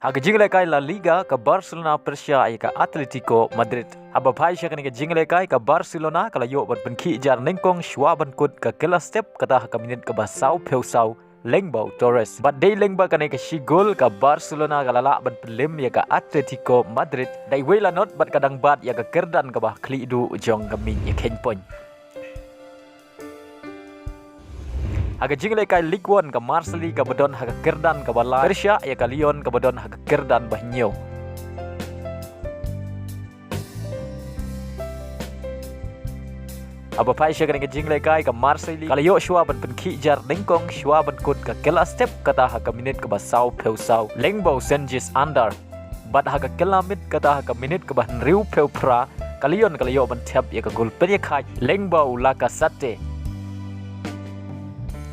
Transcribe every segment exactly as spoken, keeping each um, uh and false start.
Ha ka jinglehkai La Liga, ka Barcelona pyrshah ïa ka Atletico Madrid. Haba phai sha kane ka jinglehkai, ka Barcelona ka la ïoh ban pynkhih jar nyngkong shuwa ban kut ka kylla step, kata ha ka minit kaba sawphew saw, lyngba u Torres. Bad dei lyngba kane ka shi gol, ka Barcelona ka la lah ban pynlem ïa ka Atletico Madrid da iwei la not, bad ka dang bat ïa ka kyrdan kaba khlieh duh jong ka miej ïakheiñ point. Ha ka jinglehkai Ligue One, ka Marseille kaba don ha ka kyrdan kaba lai pyrshah ïa ka Lyon kaba don ha ka kyrdan ba hynñiew. Haba phai sha kane ka jinglehkai, ka Marseille ka la ïoh shuwa ban pynkhih jar nyngkong shuwa ban kut ka kylla step, kata ha ka minit kaba sawphew saw, lyngba u Cengiz Under. Bad ha ka kylla miet, kata ha ka minit kaba hynriewphew phra, ka Lyon ka la ïoh ban thep ïa ka gol pynïakhaiñ lyngba u Lacazette.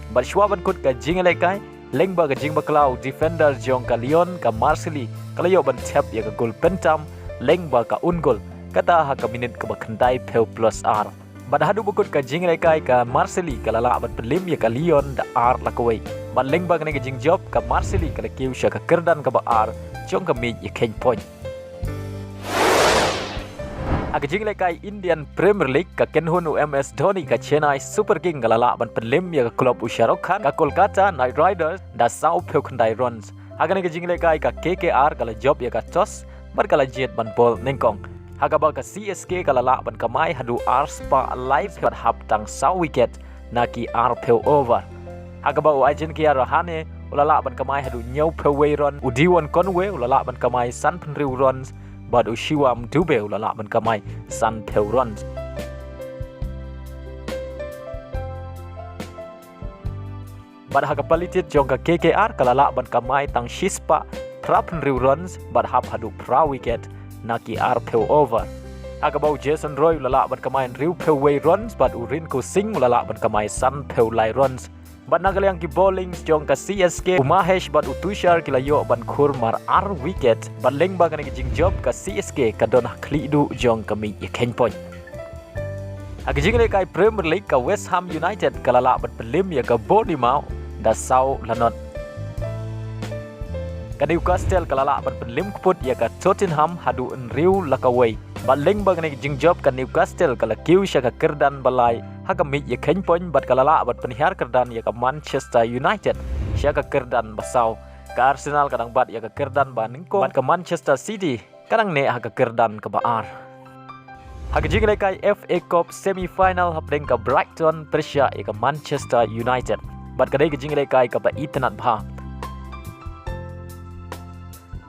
Bad shuwa ban kut ka jinglehkai, lyngba ka jingbakla u defender jong ka Lyon, ka Marseille ka la ïoh ban thep ïa ka gol pyntam lyngba ka own goal, kata ha ka minit kaba khyndaiphew plus ar. Bad haduh ba kut ka jinglehkai, ka Marseille ka la lah ban pynlem ïa ka Lyon da ar la kawei. Bad lyngba kane ka jingjop, ka Marseille ka la kiew sha ka kyrdan kaba ar jong ka miej ïakheiñ point. Ha ka jinglehkai Indian Premier League, ka kynhun u M S Dhoni, ka Chennai Super King ka la lah ban pynlem ïa ka club u Shah Rukh Khan, ka Kolkata Knight Riders, da sawphew khyndai runs. Ha kane ka jinglehkai, ka K K R ka la jop ïa ka toss bad ka la jied ban bol nyngkong, ha kaba ka C S K ka la lah ban kamai haduh arspah laiphew bad hap tang saw wicket na ki arphew over. Ha kaba u Ajinkya Rahane u la lah ban kamai haduh hynñiewphew wei run, u Devon Conway u la lah ban kamai sanphew hynriew runs, bad u Shivam Dube u la lah ban kamai sanphew runs. Bad ha ka palitit jong ka K K R ka la lah ban kamai tang shispah phraphew hynriew runs bad hap haduh phra wicket na ki arphew over. Ha kaba u Jason Roy u la lah ban kamai hynriewphew wei runs bad u Rinku Singh u la lah ban kamai sanphew lai runs. Bad na ka liang ki bowling jong ka C S K, u Mahesh bad u Tushar ki la ïoh ban khur mar ar wicket. Bad lyngba kane ka jingjop, ka C S K ka don ha khlieh duh jong ka miej ïakheiñ point. Ha ka jinglehkai Premier League, ka West Ham United ka la lah ban pynlem ïa ka Bournemouth da saw la not. Ka Newcastle ka la lah ban pynlem kyput ïa ka Tottenham haduh hynriew la kawei. Bad lyngba kane ka jingjop, ka Newcastle ka la kiew sha ka kyrdan ba lai ha ka miej ïakheiñ point bad ka la lah ban pynhiar kyrdan ïa ka Manchester United sha ka kyrdan ba saw. Ka Arsenal ka dang bat ïa ka kyrdan ba nyngkong bad ka Manchester City ka dang neh ha ka kyrdan kaba ar. Ha ka jinglehkai F A Cup semi final, hapdeng ka Brighton pyrshah ïa ka Manchester United. Bad ka dei ka jinglehkai kaba itynnad bha.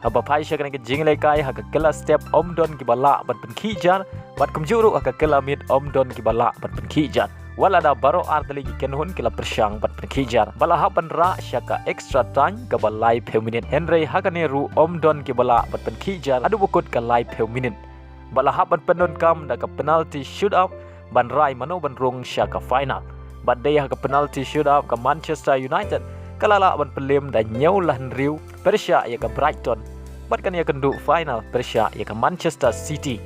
Haba phai sha kane ka jinglehkai, ha ka kylla step ym don kiba lah ban pynkhih jar, bad kumjuh ruh ha ka kylla miet ym don kiba lah ban pynkhih jar. Wat lada baroh ar tylli ki kynhun ki la pyrshang ban pynkhih jar. Bad la hap ban rah sha ka extra time kaba laiphew minit. Hynrei ha kane ruh ym don kiba lah ban pynkhih jar haduh ba kut ka laiphew minit. Bad la hap ban pyndonkam da ka penalty shootout ban rai mano ban rung sha ka final. Bad dei ha ka penalty shootout, ka Manchester United ka la lah ban pynlem da hynñiew la hynriew pyrshah ïa ka Brighton. Bad kan ïakynduh final pyrshah ïa ka Manchester City.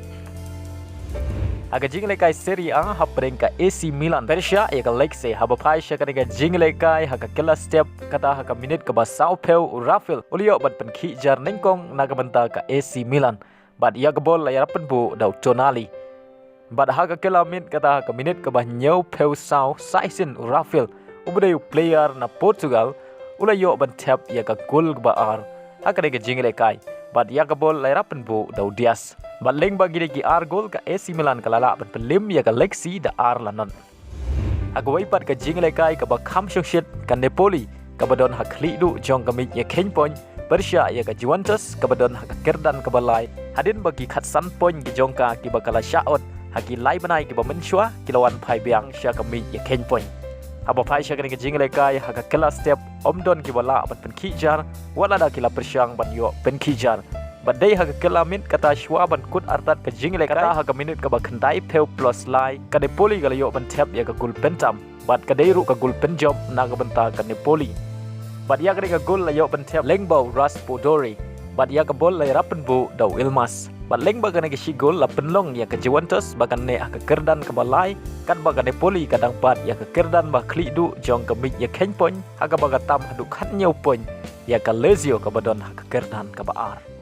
Ha ka jinglehkai Serie A, hapdeng ka A C Milan pyrshah ïa ka Lecce, haba phai sha kane ka jinglehkai, ha ka kylla step, kata ha ka minit kaba sawphew, u Rafael u la ïoh ban pynkhih jar nyngkong na ka bynta ka A C Milan. Bad ïa ka bol la ïarap pynbuh da u Tonali. Bad ha ka kylla miet, kata ha ka minit kaba hynñiewphew saw, sa shisien u Rafael, uba dei u player na Portugal, u la ïoh ban thep ïa ka gol kaba ar ha kane ka jinglehkai. Bad ïa ka bol la ïarap pynbuh da u Diaz. Bad lyngba kine ki ar gol, ka A C Milan ka la lah ban pynlem ïa ka Lecce da ar la not. Ha kawei pat ka jinglehkai kaba kham shongshit, ka Napoli kaba don ha khlieh duh jong ka miej ïakheiñ point pyrshah ïa ka Juventus kaba don ha ka kyrdan kaba lai, hadien ba ki khatsan point ki jong ka kiba ka la shah ot ha ki lai bnai kiba mynshuwa, ki la wan phai biang sha ka miej ïakheiñ point. Haba phai sha kane ka jinglehkai, ha ka kylla step ym don kiba lah ban pynkhih jar, wat lada ki la pyrshang ban ïoh pynkhih jar. Bad dei ha ka kylla miet, kata shuwa ban kut artat ka jinglehkai, kata ha ka minit kaba khyndaiphew plus lai, ka Napoli ka la ïoh ban thep ïa ka gol pyntam. Bad ka dei ruh ka gol pynjop na ka bynta ka Napoli. Bad ïa kane ka gol la ïoh ban thep lyngba u Raspadori. Bad ïa ka bol la ïarap pynbuh da u Yilmaz. Bad lyngba kane ka shi gol la pynlong ïa ka Juventus ba kan neh ha ka kyrdan kaba lai, katba ka Napoli ka dang bat ïa ka kyrdan ba khlieh duh jong ka miej ïakheiñ point, ha kaba ka tam haduh khathynñiew point. ïa ka Lazio kaba don ha ka kyrdan kaba ar.